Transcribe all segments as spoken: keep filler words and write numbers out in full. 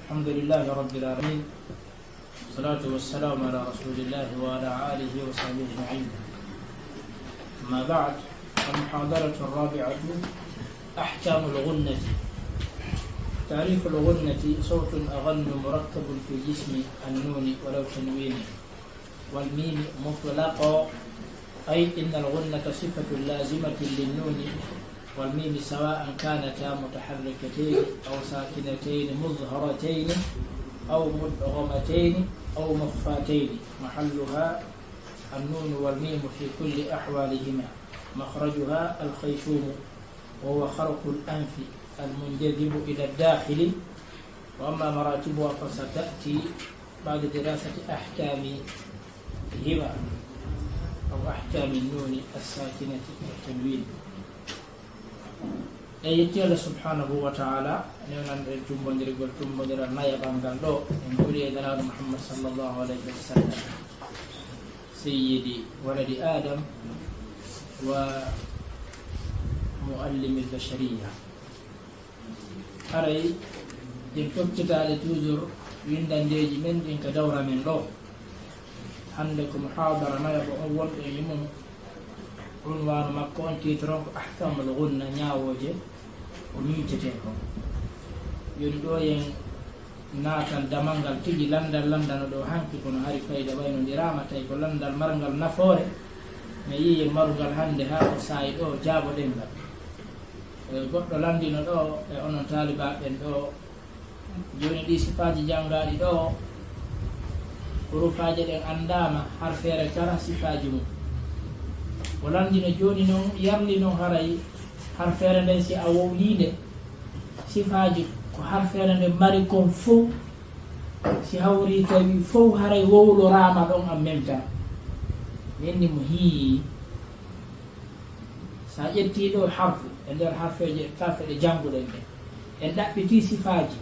الحمد لله رب العالمين، والصلاة والسلام على رسول الله وعلى آله وصحبه أجمعين. أما بعد، المحاضرة الرابعة: أحكام الغنة. تعريف الغنة: صوت أغن مركب في جسم النون ولو تنوين والميم مطلقا، أي إن الغنة صفة لازمة للنون والميم سواء كانتا متحركتين أو ساكنتين مظهرتين أو مدغمتين أو مخفاتين، محلها النون والميم في كل أحوالهما، مخرجها الخيشوم وهو خرق الأنف المنجذب إلى الداخل، وأما مراتبها فستأتي بعد دراسة أحكامهما أو أحكام النون الساكنة والتنوين. E yetti Allah subhanahu wa ta'ala, newnan ɗen tumbondirgol, tumbondiral nayaɓal ngal ɗo, en kuri e Nelaaɗo Muhammad sallallahu alayhi wa sallam, sayyidi waladi Adam wa muallimil bashariya. Haray ɗin toppitaade toujours winndandeeji men ɗin ka dawra men ɗo. Hannde ko muhaadara nayaɓo on wonɗen e mum. Unwaanu makko on, titre on ko Ahkamul Gunna, ñaawooje ko miijete kon. Jooni ɗo yen naatal damal ngal tigi, lanndal lanndano ɗo hanki, kono hari fayda waynondiraama, tawi ko lanndal marngal nafoore. Mi yi'i marungal hannde haa o saa'i ɗo, jaaboɗen ngal. E, goɗɗo lanndino ɗo e onon taalibaaɓe ɓen ɗo, jooni ɗi sifaaji janngaaɗi ɗo, hurufaaje ɗen anndaama, harfeere kala sifaaji mum. O lanndino jooni non, yarli non haray harfeere nden si a wowlii nde, sifaaji ko harfeere nden mari kon fow, si hawri tawi fow haray wowloraama ɗon en même temps. Mi inni mo hii. Sa ƴetti ɗo harfu, e nder harfeeje kafe ɗe jannguɗen ɗen, en ɗaɓɓiti sifaaji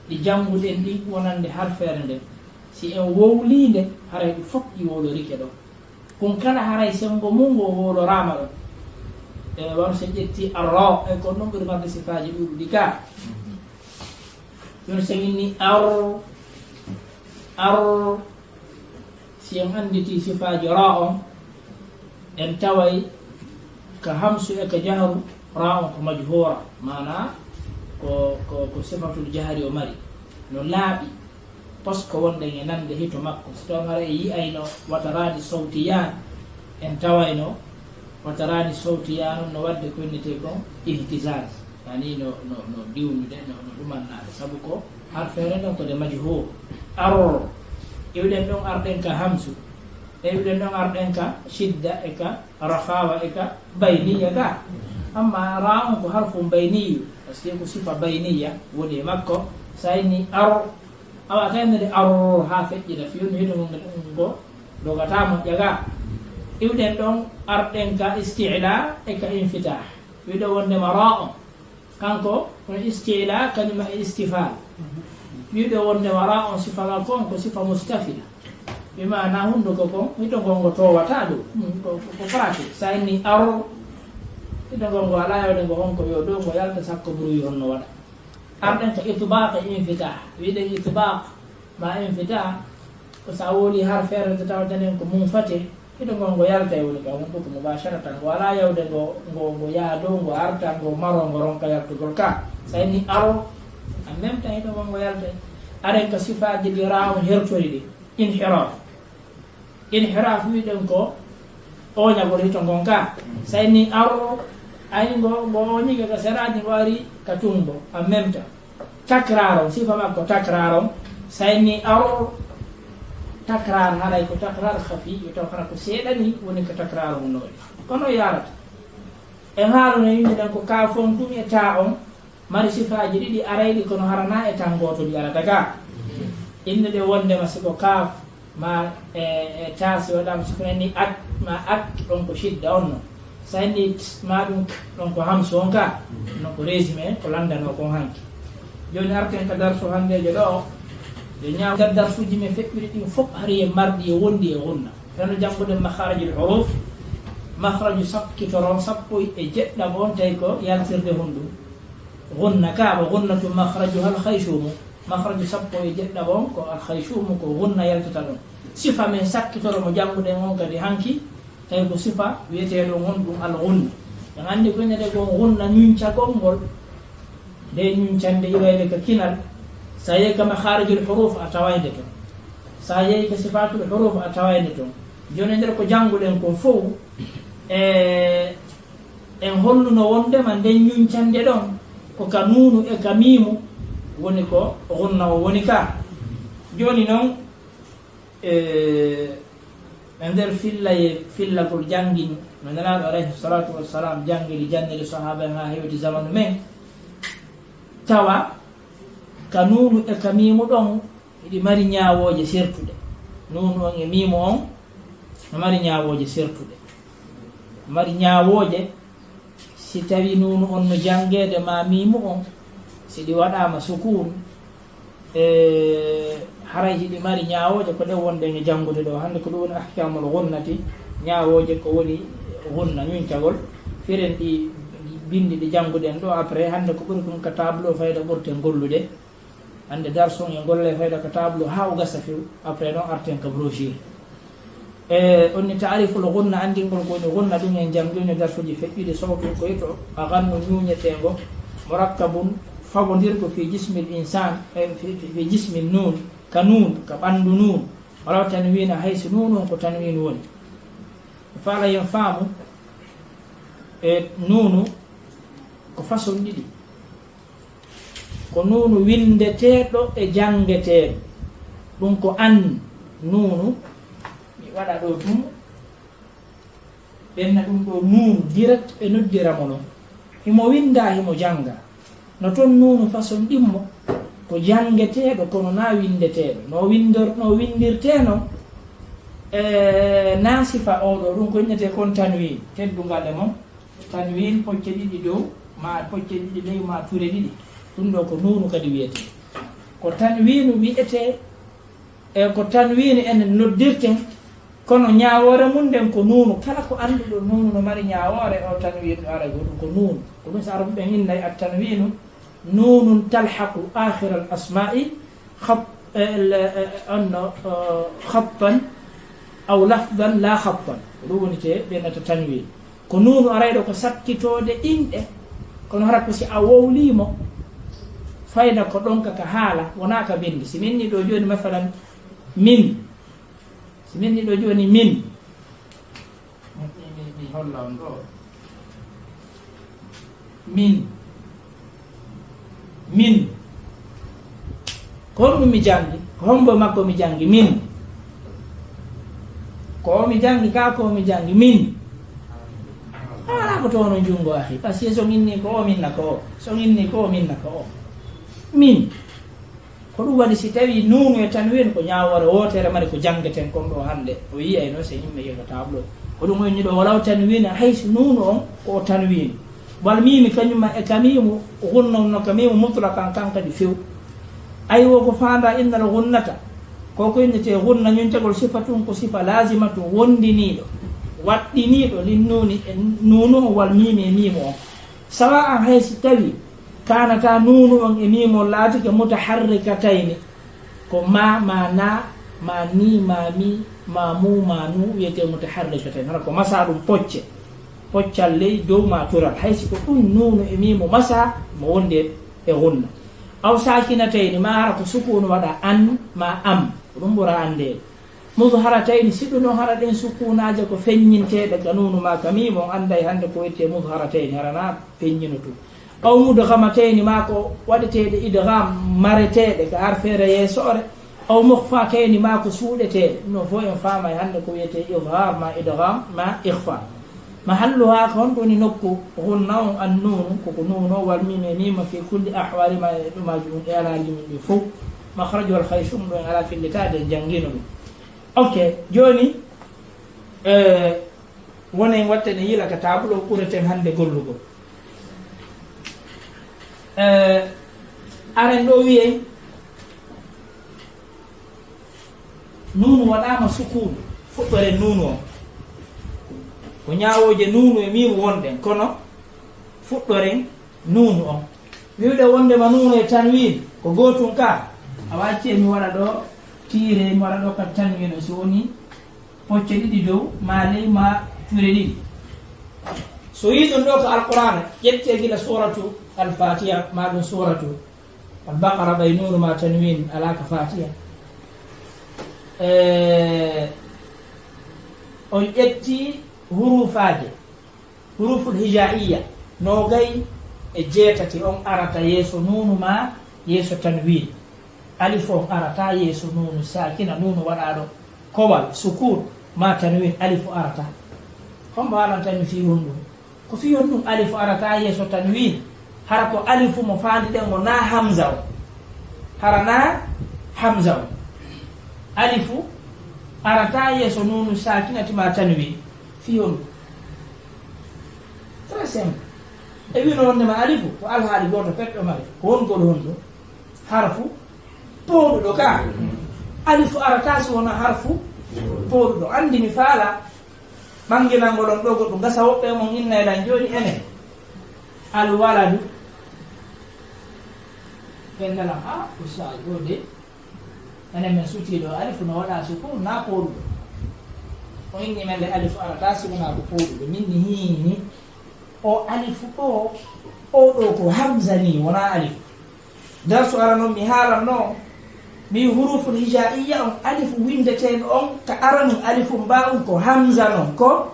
ɗi jannguɗen ɗin wonande harfeere nden. Si en wowlii nde, haray ɗi fof ɗi wowlorike ɗo. Kun kala haray senngo mum ngo wowloraama ɗo. E wano si en ƴetti arro, e ko ɗum ɓuri marde sifaaji ɗuuɗuɗi ka. Jooni si en inni ar, ar, si en annditi sifaaji ra on, en taway ka hamsu e ka jahru, ra on ko majhuura, maanaa ko, ko, ko sifatul jahri o mari, no laaɓi, parce que wonɗen e nande hito makko. Si taw hara en yi'ayno wataraani sawtiya, en tawayno wataraani sawtiya non no waɗde ko innetee kon ihtizaz, yani no, no, no diwnude, no, no ɗumannaade, sabu ko harfeere nden ko nde majhuur. Ar, iwɗen ɗon arɗen ka hamsu, e iwɗen ɗon arɗen ka shidda e ka rakhawa e ka bayniya ga. Amma ra on ko harfu bayniyu, parce que ko sifa bayniya woni e makko. Sa inni ar, awa kay nde ar haa feƴƴita, fi on hito ngo, ngo dogata moƴƴa ga. Iwɗen ɗon arɗen ka isti'la e ka infitah. Wiɗo wondema ra on, kanko on isti'la, kañum e istifal. Wiɗo wondema ra on sifa makko on ko sifa mustafila. Bi maana hunduko kon, hito ngon ngo towata ɗum. Hmm, ko, ko, ko pratique. Sa inni ar, hito ngon ngo alaa yawde ngo honko yo dow ngo yalta sakko bruit honno waɗa. Arɗen ka itbaq e infitah. Wiɗen itbaq ma infitah, ko sa wowli harfeere nde tawata nden ko munfatih, hito ngon ngo yalta e woni ka hunduko mubasharatan. Ngo alaa yawde ngo, ngo, ngo yaha dow, ngo arta, ngo maro, ngo ronka yaltugol ka. Sa inni ar, en même temps hito ngon ngo yalta. Arɗen ka sifaaji ɗi ra on hertori ɗi. Inhiraf. Inhiraf wiɗen ko oñagol hito ngon ka. Sa inni ar, ay ngo, ngo oñike ka seraaji, ngo ari ka tumbo, en même temps. Takrar on, sifa makko takrar on. Sa inni ar, takrar haray ko takrar khafi, yo taw hara ko seeɗa ni woni ko takrar on noori. Kono yarata. En haalano yimɓe ɗen ko kaaf on tun e taa on mari sifaaji ɗiɗi arayɗi, kono hara na e tan gooto ɗi arata ka. Innude wondema si ko kaaf ma e, e taa si waɗaama sukuna ni at, ma at, ɗon ko shidda on no. Sa inni t, ma ɗum k, ɗon ko hamsu on ka. No ko résumé, ko lanndano kon hanki. Jooni arten ka darsu hanndeejo ɗo. Yo ñaaw nder darsuuji men feƴƴuɗi ɗin fof hari e marɗi e wondi e gunna. Feno jannguɗen makharajul huruf, makharaju sakkitoro on sappo e jeɗɗam on tawi ko yaltirde honɗum? Gunna ka, wa gunnatu makhrajuha al khayshum. Makhraju sappo e jeɗɗaɓo on ko al khayshum, ko gunna yaltata ɗon. Sifa men sakkitoro mo jannguɗen on kadi hanki, tawi ko sifa wiyeteeɗo on ɗum al gunna. En anndi ko innete ko gunna ñuñcagol ngol. Nde ñuñcande iwayde ka kinal, sa yehi ka makharijul huruf a tawayde ton. Sa yehi ka sifatul huruf a tawayde ton. Jooni nder ko jannguɗen kon fow, e, en holluno wondema nden ñuñcande ɗon ko ka nuunu e ka miimu woni ko gunna o woni ka. Jooni non, e, e nder fillaye, fillagol janngin, no Nelaaɗo alayhi salatu wassalam janngiri, janniri sahaba en haa hewti zamanu men, tawa ka nuunu e ka miimu ɗon hiɗi mari ñaawooje sertuɗe. Nuunu on e miimu on no mari ñaawooje sertuɗe. Mari ñaawooje si tawi nuunu on no janngeede ma miimu on, si ɗi waɗaama sukuun, e, haray hiɗi mari ñaawooje ko ɗen wonɗen e janngude ɗo. Hannde ko ɗum woni ahkamul gunnati, ñaawooje ko woni gunna, ñuñcagol. Firen ɗi binndi ɗi jannguɗen ɗo, après hannde ko ɓuri ɗum ka tableau fayda ɓurten gollude. Hannde darsu on e golle fayda ka tableau haa o gasa few, après non arten ka brochure. E, on ni ta'riful gunna, anndingol ko woni gunna, ɗum en janngino darsuuji feƴƴuɗi, sawtu ko wiyetee a gannu ñuuñeteengo, murakkabun, fawondirɗo fi jismil insan, e, fi, fi, fi jismi nuun, ka nuun, ka ɓanndu nuun, wala tanwiina, hay si nuun on ko tanwiin woni. Faala yen faamu, e, nuunu ko façon ɗiɗi. Ko nuunu winndeteeɗo e janngeteeɗo. Ɗum ko an nuunu, mi waɗa ɗo ɗum, ɓenna ɗum ɗo nuunu direct ɓe noddira mo non. Himo winnda, himo jannga. No ton nuunu façon ɗimmo, ko janngeteeɗo, kono na winndeteeɗo. No winndor-, no winndirtee non, e, na sifa oo ɗo, ɗum ko innetee kon tanwiin, teddungal e mon. Tanwiin pocce ɗiɗi dow, ma pocce ɗiɗi ley, ma ture ɗiɗi. Ɗum ɗo ko nuunu kadi wiyetee. Ko tanwiinu wiyetee, e ko tanwiinu enen noddirten, kono ñaawoore mum nden ko nuunu. Kala ko annduɗo nuunu no mari ñaawoore, o tanwiinu no ara, ko ɗum ko nuunu. Ko ɗum so Arabu ɓen innay at tanwiinu, nuunun talhaqu akhira al asma'i khat-, eh, el-, eh, on no, eh, khattan aw lafdan la khattan. Ko ɗum woni te ɓe nata tanwin. Ko nuunu arayɗo ko sakkitoode inɗe, kono hara ko si a wowlii mo, fayda ko ɗon ka, ka haala, wonaa ka binndi. Si min ni ɗo jooni, masalan, min. Si min ni ɗo jooni, min. Mi, mi, mi, mi holla on ɗo. Min. Min. Ko honɗum mi janngi? Ko hombo makko mi janngi? Min. Ko o mi janngi ka, ko o mi janngi? Min. Alaa ko toono junngo, akhi. Parce que so min ni ko o, min na ko o. So min ni ko o, min na ko o. Min. Ko ɗum waɗi, si tawii nuunu e tanwiin ko ñaawoore wootere mari ko janngeten kon ɗo hannde, o yi'ay noon si yimɓe yi'a ka tableau. Ko ɗum woni ɗo, walaw tanwiin, hay si nuunu on ko o tanwiin. Wal miimi kañum ma e ka miimu, gunna on no ka miimu mutlaqan kan kadi few. Ay wo ko faandaa innal gunnata, ko ko innetee gunna ñuñtagol sifatun ko sifa laazimatun wonndiniiɗo, waɗɗiniiɗo lin nuuni e nuunu on wal miimi e miimu on. Sawa'an hay si tawii kaanata nuunu on e miimu on laatike mutaharrikatayni, ko ma, ma na, ma ni, ma mi, ma mu, ma nu wiyetee mutaharrikatayni. Hara ko masa ɗum pocce, poccal ley dow ma tural. Hay si ko ɗum nuunu e miimu masa mo wonde e gunna. Aw saakinatayni, ma hara ko sukuunu waɗa an, ma am. Ko ɗum ɓura anndeede. Mudharatayni, si ɗum on hara ɗen sukuunaaje ko feññinteeɗe ka nuunu ma ka miimu, on annday hannde ko wiyetee mudharatayni, hara na feññinoto. Aw mudghamatayni, ma ko waɗeteeɗe idgham, mareteeɗe ka harfeere yeesoore. Aw mukhfatayni, ma ko suuɗeteeɗe. Ɗum ɗon fof en faamay hannde ko wiyetee idhar, ma idgham, ma ikhfa. Mahalluha, ko honɗum woni nokku gunna on, an nuunu, ko ko nuunu, wal miimi e miima, fi kulli ahwali ma, e ɗumaaji mum, e alaaji mum ɗi fof. Makhrajuha al khayshum, ɗo en alaa fillitaade, en janngino ɗum. Ok, jooni, eh, wonen watten en yila ka tableau ɓureten hannde gollugol. Eh, aren ɗo wiyen, nuunu waɗaama sukuun, fuɗɗoren nuunu on. Ko ñaawooje nuunu e miimu wonɗen, kono fuɗɗoren nuunu on. Wi'ude wondema nuunu e tanwiin ko gootun ka, A waccee mi waɗa ɗo tiire, mi waɗa ɗo ka tanwin, so woni pocce ɗiɗi dow, ma ley, ma cuure ɗiɗi. So yii ɗum ɗo ko Alqur'aana, ƴettee gila suuratu Al-Faatiha, ma ɗum suuratu Al-Baqara, ɓay nuunu ma tanwin alaa ka Faatiha. E, on ƴetti huruufaaje, huruful hijaiya, noogay e jeetati on arata yeeso nuunu ma yeeso tanwin. Alifu on arata yeeso nuunu saakina, nuunu waɗaaɗo kowal, sukun, ma tanwin, alifu arata. Hombo haalanta mi fii honɗum? Ko fii honɗum alifu arata yeeso tanwin? Hara ko alifu mo faandi ɗen o, na hamza o. Hara na hamza o. Alifu arata yeeso nuunu saakinati ma tanwin. Fii honɗum? Très simple. E wino wonde ma alifu, ko alhaali gooto petto mari. Ko won gol honɗum? Harfu pooɗuɗo ka. Alifu arata si wona harfu pooɗuɗo. Anndi mi faala ɓanginangol on ɗo goɗɗum. Gasa woɓɓe mon inna e lan jooni enen. Alwaladu. Ɓen nalan, ah, ustaz, ɗo de. Enen men sutii ɗo, alifu no waɗa sukun, na pooɗuɗo. O inni men le alifu arata si wona ko pooɗuɗo. Min ni hiini. O alifu ɗo, o ɗo ko hamza ni, wona alifu. Darsu arano mi haalanno, mi huruful hijaiya on, alifu windeteeɗo on, ka aranun alifu mba'un ko hamza non, ko,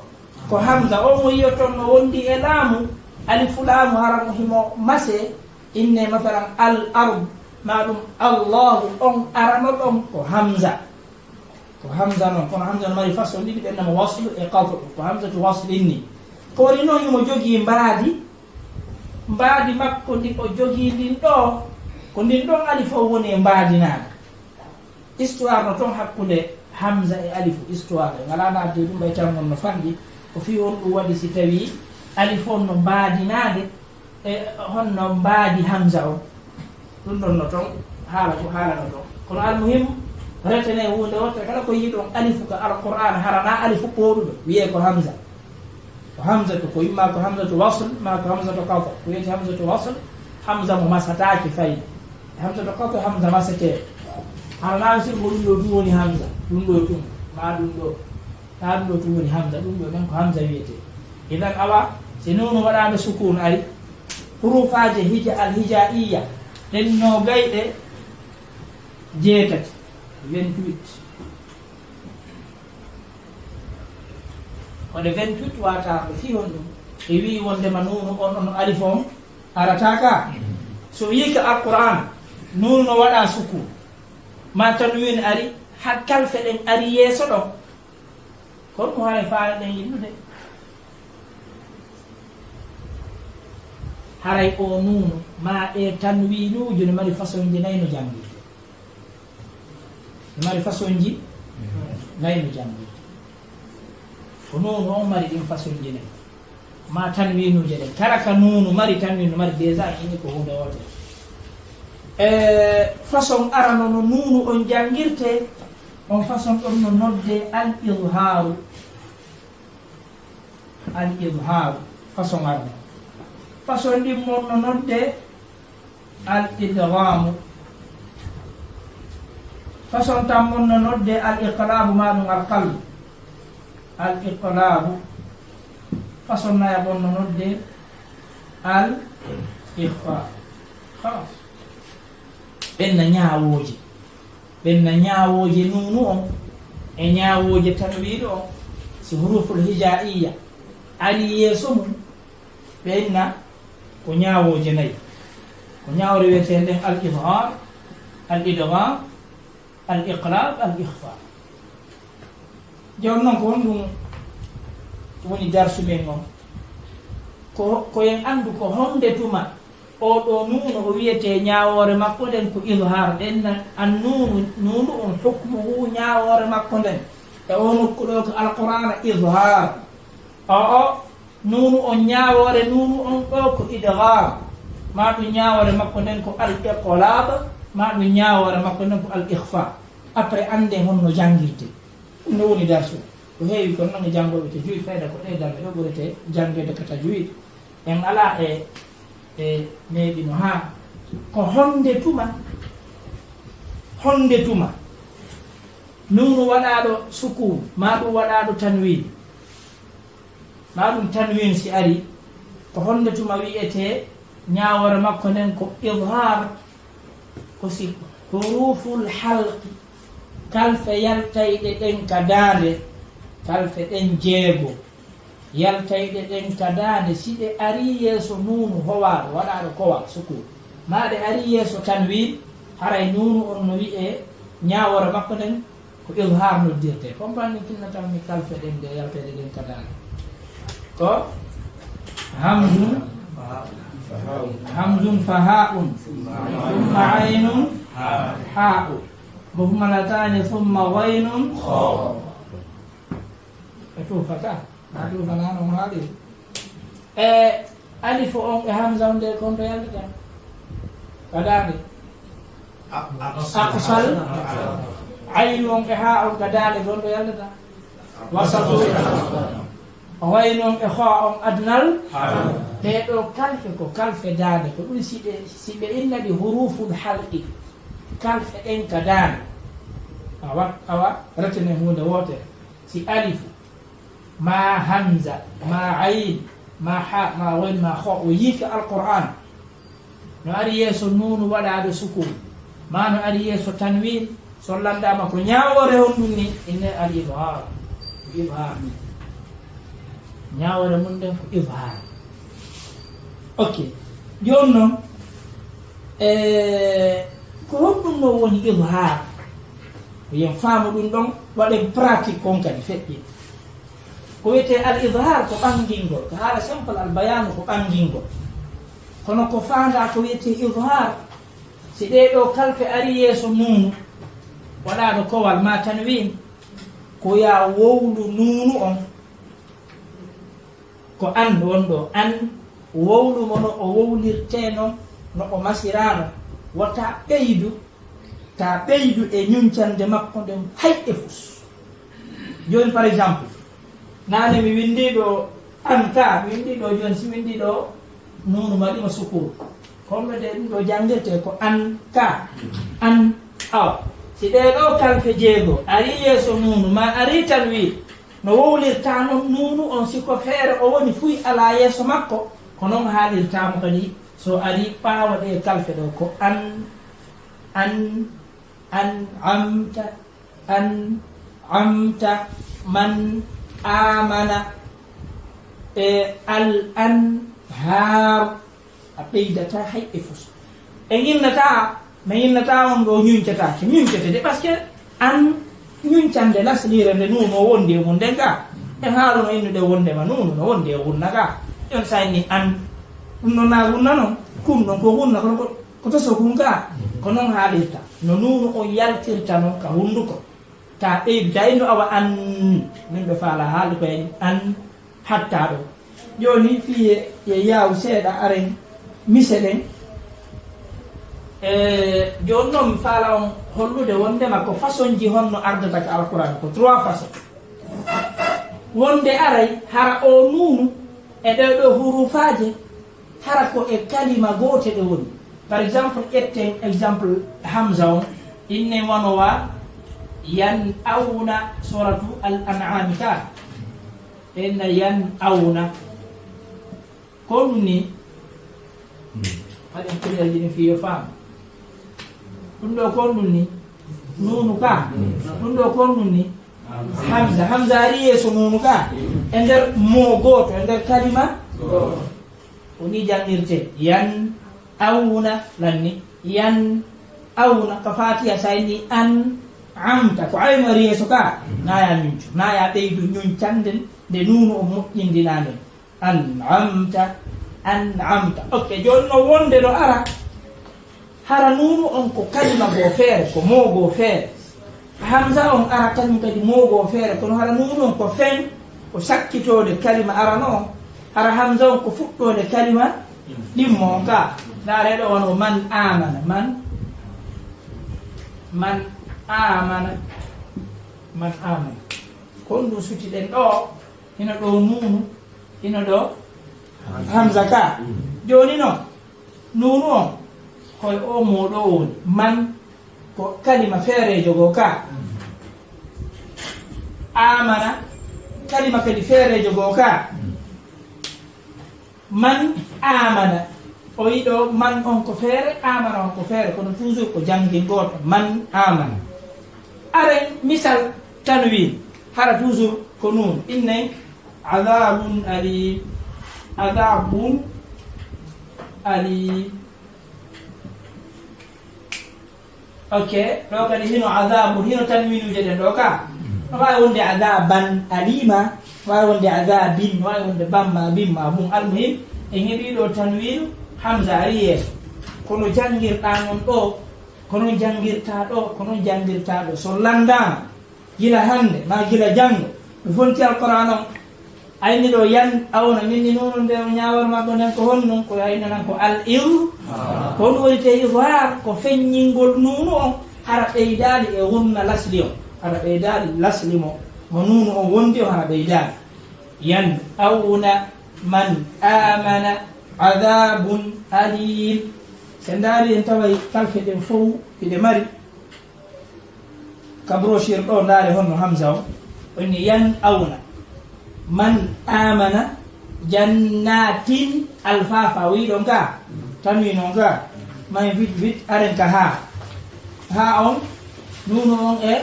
ko hamza. On mo yi'oton no wondi e laamu, alifu laamu hara mo himo mase, inne masalan al ard, ma ɗum Allahu, on arano ɗon ko hamza. Ko hamza non, kono hamza no mari façon ɗiɗi, ɓen nama waslu e qat'u. Ko hamzatu waslin ni. Ko woni noon himo jogii mbaadi, mbaadi makko ndi o jogii ndin ɗo, ko ndin ɗon alif o woni e mbaadinaade. Histoire no toon hakkunde hamza e alifu, histoire. En alaa naatde ɗum, ɓay tan on no fanɗi. Ko fii on ɗum waɗi si tawii alif on no mbaadinaade, e honno mbaadi hamza on. Ɗum ɗon no toon, haala ko haalano toon. Kono almuhim, retenee huunde wootere kala ko yiɗon alifu ka Alqur'aana, hara na alifu pooɗuɗo, wiyee ko hamza. Ko hamza to, ko imma ko hamzatu wasl, ma ko hamzatu qat'a. Ko wiyetee hamzatu wasl, hamza mo masataake fayde. Hamzatu qat'a, hamza maseteeɗo. Hara na sirgo ɗum ɗo tun woni hamza, ɗum ɗo tun, ma ɗum ɗo. Haa ɗum ɗo tun woni hamza, ɗum ɗo men ko hamza wiyetee. Idan awa, si nuunu waɗaande sukun ari, hurufaaje hija-, al hijaiya, ɗen noogay ɗe jeetati, vingt-huit. Ko ɗe vingt-huit wata ko fii honɗum? Ɓe wi'i wondema nuunu on, on alif on arata ka. So wi'i ka Alqur'aan, nuunu no waɗa sukun, ma tanwiin ari, haa kalfe ɗen ari yeeso ɗon. Kono ɗum haray faaleɗen innude. Haray o nuunu, ma e tanwiinuuji no mari façonji nayi no janngirte. No mari façonji nayi no janngirte. Ko nuunu on mari ɗin façonji nayi. Ma tanwiinuuje ɗen. Kala ka nuunu mari, tanwiin no mari, déjà en inni ko huunde wootere. E façon arano no nuunu on janngirte, on façon ɗon no nodde al izhaaru. Al izhaaru, façon arano. Façon ɗin mon no nodde al idghaamu. Façon tan mon no nodde al iqlaabu, ma ɗum al qalb. Al iqlaabu. Façon naya mon no nodde al ikhfaa. Khalas. Ɓen na ñaawooje. Ɓen na ñaawooje nuunu on e ñaawooje tanwiiru on. Si huruful hijaiya ari yeeso mum, ɓen na ko ñaawooje nayi. Ko ñaawre wiyeteende al izhaar, al idgham, al iqlaab, al ikhfaa. Jooni noon, ko honɗum woni darsu men on? Ko, ko en anndu ko honde tuma oo ɗoo nuunu o wiyetee ñaawoore makko nden ko izhaar. Ɓen na an nuunu, nuunu on hukmuhu ñaawoore makko nden. E oo nokku ɗoo ko Alqur'aana izhaar. Oo, oo, nuunu on ñaawoore nuunu on ɗoo ko idgham. Ma ɗum ñaawoore makko nden ko al iqlaab, ma ɗum ñaawoore makko nden ko al ikhfaa. Après, annden honno janngirte. Ɗum no woni darsu. Ko heewi kon noon e janngooɓe tajwiid, fayda ko ɗee darɗe ɗoo ɓurete janngeede ka tajwiid. En alaa e, e neeɓino haa ko honde tuma Honde tuma nuunu waɗaaɗo sukun, maa ɗum waɗaaɗo tanwin, maa ɗum tanwin si ari, ko honde tuma wi'etee ñaawoore makko nden ko idhaar? Ko si huruful halqi, kalfe yaltayɗe ɗen ka daande, kalfe ɗen jeego, yaltayɗe ɗen ka daande, si ɗe arii yeeso nuunu howaaɗo, waɗaaɗo kowal, sukun, maa ɗe arii yeeso tanwin, haray nuunu on no wi'ee, ñaawoore makko nden ko idhaar noddirtee. Comprendre ni kinnataa mi kalfe ɗen ɗe yaltayɗe ɗen ka daande? Ko hamzun, hamzun fa haa'un, summa aynun haa'u, muhmalataani, summa ghaynun. E tuufata. A ɗum fanaano mo haali. E alifu on e hamza on nde kon to yaltata? Ka daande. Aqsal. Aynu on e haa on ka daande kon to yaltata? Wasatu. Waynu on e ho on adnal. Ɗee ɗoo kalfe ko kalfe daande. Ko ɗum si ɓe, si ɓe inna ɗi huruful halqi. Kalfe ɗen ka daande. Awa, awa, retene huunde wootere. Si alifu, maa hamza, maa ayn, maa ha, maa wayn, maa ho, o yiike Alqur'aan. No ari yeeso nuunu waɗaaɗo sukun, maa no ari yeeso tanwin, so lanndaama ko ñaawoore honɗum ni, inne al idhaar. Ko idhaar ni. Ñaawoore mum nden ko idhaar. Ok. Jooni non, e, ko honɗum non woni idhaar? Ko yen faamu ɗum ɗon, waɗen pratique kon kadi feƴƴi. Ko wiyetee al idhaar ko ɓangingol, ko haala simple, al bayaanu ko ɓangingol. Kono ko faandaa ko wiyetee idhaar, si ɗee ɗoo kalfe ari yeeso nuunu, waɗaaɗo kowal maa tanwin, ko yaa wowlu nuunu on, ko an won ɗoo, an wowlu mo no o wowlirtee non, no o masiraano, wota ɓeydu, ta ɓeydu e ñuncande makko nden hay e fus. Jooni, par exemple, naane mi winndii ɗoo an ka, mi winndii ɗoo jooni, si winndii ɗoo nuunu maɗi mo sukun. Kono de ɗum ɗoo janngirtee ko an ka, an aw. Si ɗee ɗoo kalfe jeego ari yeeso nuunu, maa ari tanwin, no wowlirtaa non nuunu on, si ko feere o woni fuy alaa yeeso makko, ko non haalirtaa mo kadi so ari ɓaawo ɗee kalfe ɗoo ko an, an, an amta, an amta, man amana, e al an haaru. A ɓeydataa hay e fus. En innataa, mi innataa on ɗoo ñuncataake, ñuncete de, parce que an ñuncande lasliire nde nuunu o wondi e mum nden ka. En haaruno innude wondema nuunu no wondi e gunna ka. Jooni si a inni an, ɗum non na gunna non, kun non ko gunna, kono ko, ko toso kun ka. Ko non haalirta. No nuunu on yaltirta non ka hunnduko. Ta ɓeydu, ta innu awa an, min ɓe faala haalde ko en an hatta ɗo. Jooni fii ye, ye yaawu seeɗa aren mise ɗen. E, jooni noon mi faala on hollude wondema ko façon ji honno ardata ka Alquraan, ko trois façons. Wonde aray hara o nuunu e ɗee ɗoo hurufaaje, hara ko e kalima goote ɗe woni. Par exemple, ƴetten exemple Hamza on, inne wano wa yan awna, suratu Al An'am ka. Inna yan awna. Ko ɗum ni, haɗen kullal ɗin fii yo faam. Ɗum ɗoo ko ɗum ni, nuunu ka. Ɗum ɗoo ko ɗum ni, Hamza. Hamza ari yeeso nuunu ka. E nder mo gooto, e nder kalima. Ko ni janngirtee. Yan awna, lanni. Yan awna, ka Faatiha, sa inni an amta. Ko aynu ari yeeso ka. Naya ñuncu. Naya ɓeydu ñuncande nde nuunu o moƴƴindinaa nden. An amta. An amta. Ok, jooni no wonde no ara. Hara nuunu on ko kalima goo feere, ko moo goo feere. Hamza on ara kañum kadi moo goo feere, kono hara nuunu on ko fen, ko sakkitoode kalima arano on. Hara hamza on ko fuɗɗoode kalima ɗimmo on ka. Ndaaree ɗo wano man amana, man, man amana, man amana. Ko honɗum suti ɗen ɗo? Hino ɗo nuunu, hino ɗo hamza ka. Jooni non, nuunu on, koye o moo ɗo woni. Man, Ko kalima feereejo goo ka. Amana, kalima kadi feereejo goo ka. Man amana. O yiɗo man on ko feere, amana on ko feere, kono toujours ko janngin gooto. Man amana. Aren misal tanwin, hara toujours ko nun. Inne adabun alim. Adabun alim. Ok, ɗo kadi hino adabun, hino tanwinuuje ɗen ɗo ka. No waawi wonde adaban alima, no waawi wonde adabin, no waawi wonde bamma, bimma, bum. Almuhim, en heɓii ɗo tanwinu, hamza ari yeeso. Kono janngirɗaa non ɗo, ko non janngirtaa ɗo, ko non janngirtaa ɗo. So lanndaama, gila hannde, maa gila janngo, mi fonti Alquraan on. Ayni ɗo yan awna, min ni nuunu nde o ñaawal maɓɓe nden ko honɗun? Ko ayna nan ko al ir. Ko honɗun woni te izhar? Ko feññingol nuunu on, hara ɓeydaali e wunna lasli on. Hara ɓeydaali lasli mo, mo nuunu on wondi on, hara ɓeydaali. Yan awna man amana adabun alim. Se ndaari en taway kalfe ɗen fow hiɗe mari. Ka brochure ɗo, ndaare honno hamza o. Onni yan awna. Man amana jannatin alfafa. Wi ɗon ka. Tanwi non ka. May vit vit aren ka ha. Ha on. Nuunu on e.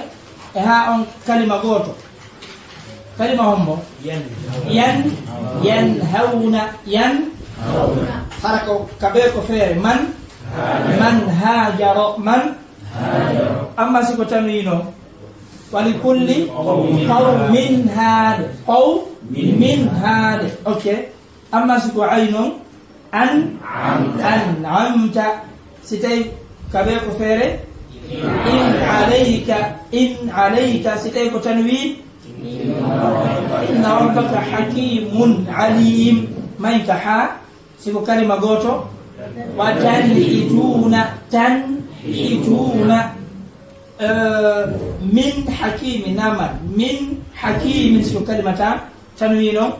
E ha on kalima gooto. Kalima hombo. Yan. Yan. Yan hawna. Yan. Hara ko. Ka be ko feere. Man. Man hajaro. Man. Amma si ko tanwino, wali kulli qawmin haade. Qawmin haade. Ok. Amma si ko aynon, an, an, amta. Si tawi ka be ko feere, in alayka, in alayka. Si tawi ko tanwi, inna rabbaka hakimun alim. May ka ha, Siko kalima gooto, wa tanhituna, tanhituna. Eh, min hakimi, naman. Min hakimin, siko kalima ta, tanwino.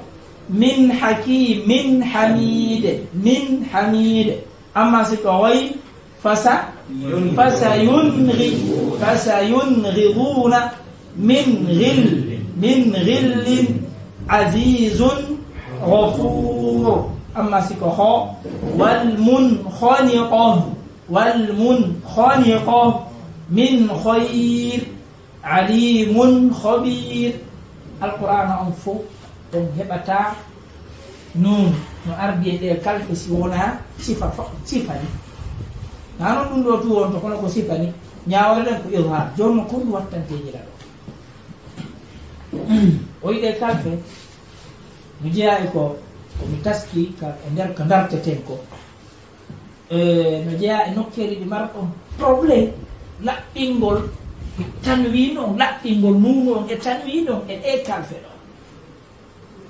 Min hakimin hamide, min hamide. Amma siko ghoy, fasa, fasa yunri, fasa yunriduna. Min ghil, min ghillin azizun ghafur. Amma siko ho, wal munkhaniqah, wal munkhaniqah, min khayr, alimun khabir. Alqur'ana on fow on heɓata nun no ardi e ɗe kalfe si wona sifa fo-, sifa ni. Na non ɗum ɗo tu wonto kono ko sifa ni. Ñaawore ɗen ko izhar. Jooni no kon ɗum wattante jila ɗo. O yiɗe kalfe, no jeyaa e ko, ko mi taski ka, e nder ko darteten ko. E, no jeyaa e nokkeeli ɗi marɗon problème laɓɓingol tanwiin on, laɓɓingol nuunu on e tanwiin on e ɗe kalfe ɗo.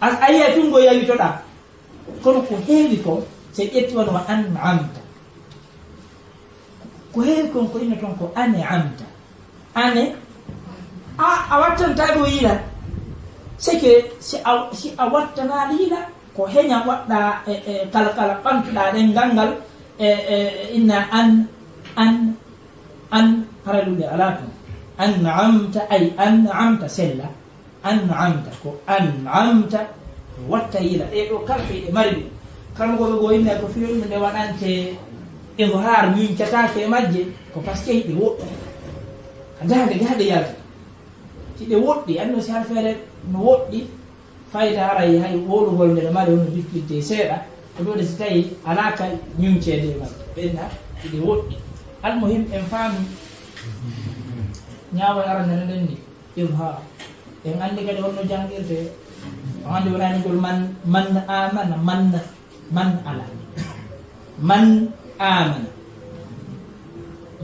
A, a yi'ay tun ko yawitoɗaa. Kono ko heewi kon, si ƴetti wano wa an'amta. Ko heewi kon ko inno ton ko an'amta. Ane, a, a wattantaa ɗo yila. C'est que si a, si a wattanaali yila, ko heña waɗɗaa e, e kala, kala ɓantuɗaa ɗenngal ngal, e, e, e inna an, an, an, hara ɗum nde alaa ton. An'amta, ay an'amta sella. An'amta, ko an'amta, watta yila. Ɗee ɗoo kala fii ɗe mari ɗum. Karamokooɓe goo inna ko fii ɗum nde waɗante izhaar, ñuñcataake e majje, ko parce que hiɗe woɗɗi. Ka daande gaa ɗe yalta. Hiɗe woɗɗi, anno si har feere no woɗɗi, fayda haray hay wowlugol nde ɗe mari hono jippitde seeɗa, ko ɗoo ɗe si tawi alaa ka ñuñceede e majje. Ɓenna, hiɗe woɗɗi. Almuhim, en faami ñaawol arande no ɗen ni. Izhaar. En anndi kadi honno janngirtee. On anndi wonani ngol man, man amana, man, man ala. Man amana.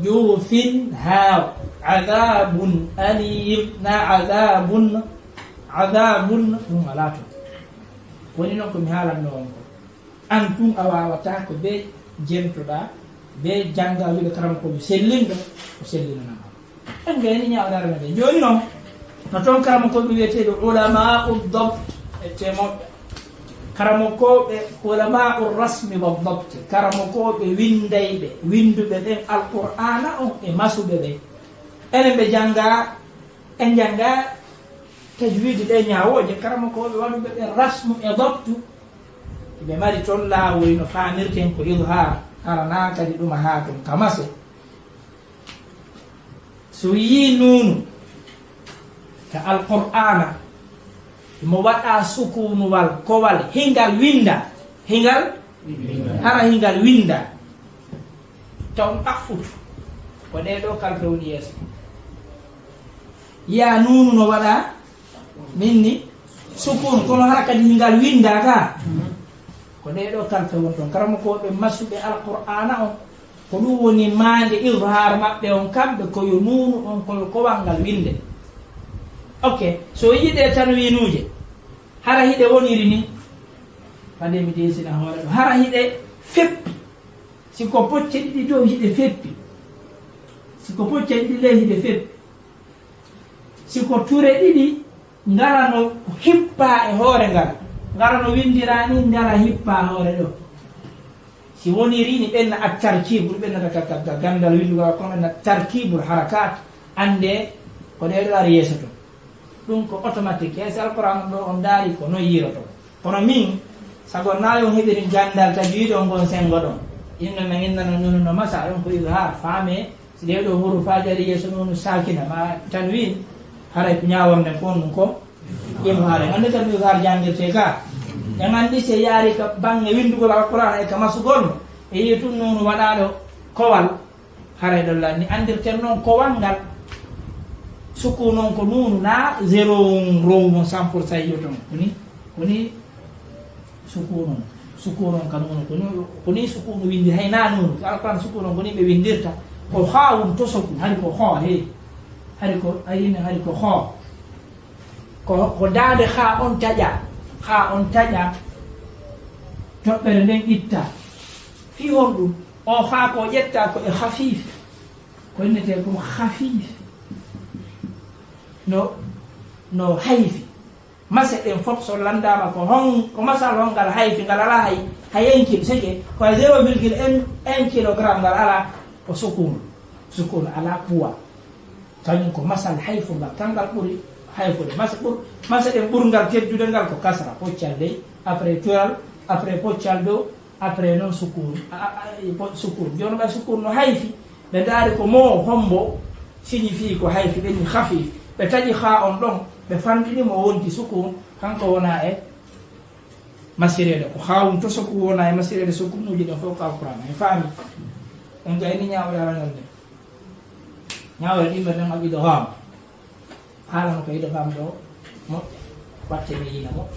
Jurufin haaw. Adabun alim. Na adabun. Adabun. Ɗum alaa toon. Woni noon ko mi haalatnoo on ko. An tun a waawataa ko bee jentoɗaa, bee janngaa wi'ude karamokoojo sellinɗo, o sellinanama. En ngayni ñaawɗaare men nde. Jooni noon, no toon karamokooɓe wiyeteeɓe ulama'u dabt e temoɓɓe. Karamokooɓe ulama'u rasmi wa dabt, karamokooɓe winndayɓe, winnduɓe ɓen Alqur'aana on e masuɓe ɓen. Enen ɓe jannga, en jannga tajwidi ɗe ñaawooje, karamokooɓe waɗuɓe ɓe rasmu e dabtu. Ɓe mari toon laawol no faamirten ko izhaar, hara naa kadi ɗuma haa toon ka mase. So yii nuunu ka Alqur'aana, mo waɗa sukunuwal, kowal, hingal winnda, hingal, hara hingal winnda. Taw ɗaɓɓutu. Ko ɗee ɗoo kalfe woni yeeso. Yiya nuunu no waɗa minni sukun, kono hara kadi hingal winnda ka. Ko ɗee ɗoo kalfe won toon. Karamokooɓe masuɓe Alqur'aana on, ko ɗum woni maande izhaar maɓɓe on kamɓe, ko yo nuunu on, ko yo kowal ngal winnde. Ok, so yiɗee tanwiinuuje, hara hiɗe woniri ni, fade mi deesina hoore ɗo, hara hiɗe feppi. Si ko pocce ɗiɗi dow hiɗe feppi, si ko pocce ɗiɗi ley hiɗe feppi, si ko ture ɗiɗi ngara no hippaa e hoore ngal, ngara no winndiraa ni, ngara hippaa hoore ɗo. Si woniri ni ɓenna at tarkibu, ɓenna ka, ka, ka ganndal winndugol, kono ɓenna tarkibul harakat, annde ko ɗee ɗo ari yeeso toon. Ɗum ko automatique. Hay so Alqur'aan on ɗo on ndaari ko noon yiiroto. Kono min, sago naa on heɓiri ganndal tajwiid on ngon senngo ɗon. Inno men innano nuunu no masa, ɗon ko izhaar, faame, si ɗee ɗo hurufaaji ari yeeso nuunu saakina, ma tanwiin, haray ko ñaaworde ko on ɗum ko izhaar. En anndi kadi izhaar janngirtee ka. En anndi si yaari ka baŋŋe winndugol Alqur'aan e ka masugol mo, e yi'i tun nuunu waɗaaɗo kowal, haray ɗon lanni. Anndirten noon kowal ngal, sukun on ko nuunu, na zéro on, row mo cent pour cent yiyoton. Ko ni, ko ni sukun on, sukun on ka nuunu, ko ni, ko ni sukun winndi, hay na nuunu. Alqur'aan sukun on ko ni ɓe winndirta. Ko haawun tosoku, hari ko hoo, he. Hari ko, ayi, hari ko hoo. Ko, ko daande haa on taƴa, haa on taƴa, toɓɓere nden itta. Fii honɗum? O haa ko ƴetta ko e hafiif, ko innetee ɗum hafiif. No, no hayfi. Mase ɗen fof so lanndaama ko hon, ko masal hon ngal hayfi, ngal alaa hay, hay un kilo, seke, ko hay zéro virgule un, un kilogramme ngal alaa, ko sukun, sukun alaa poids. Kañum ko masal hayfungal, kangal ɓuri hayfude. Masa ɓur-, masa ɗen ɓurngal teddude ngal ko kasra, poccal ley, après tural, après poccal dow, après noon sukun. A, a, a, po-, sukun. Jooni ɓay sukun no hayfi, ɓe ndaari ko mo hombo signifie ko hayfi, ɓe ni khafif. Ɓe taƴi haa on ɗon, ɓe fanɗini mo wonti sukun, kanko wona e masireede. Ko haawun to sukun wona e masireede sukunuuji ɗin fof ko Alqur'aan. En faami? En gayni ñaawre arangal nde. Ñaawre ɗimɓe ɗen al idgham. Haalano ko idgham ɗo moƴƴa. Watte mi yiina mo.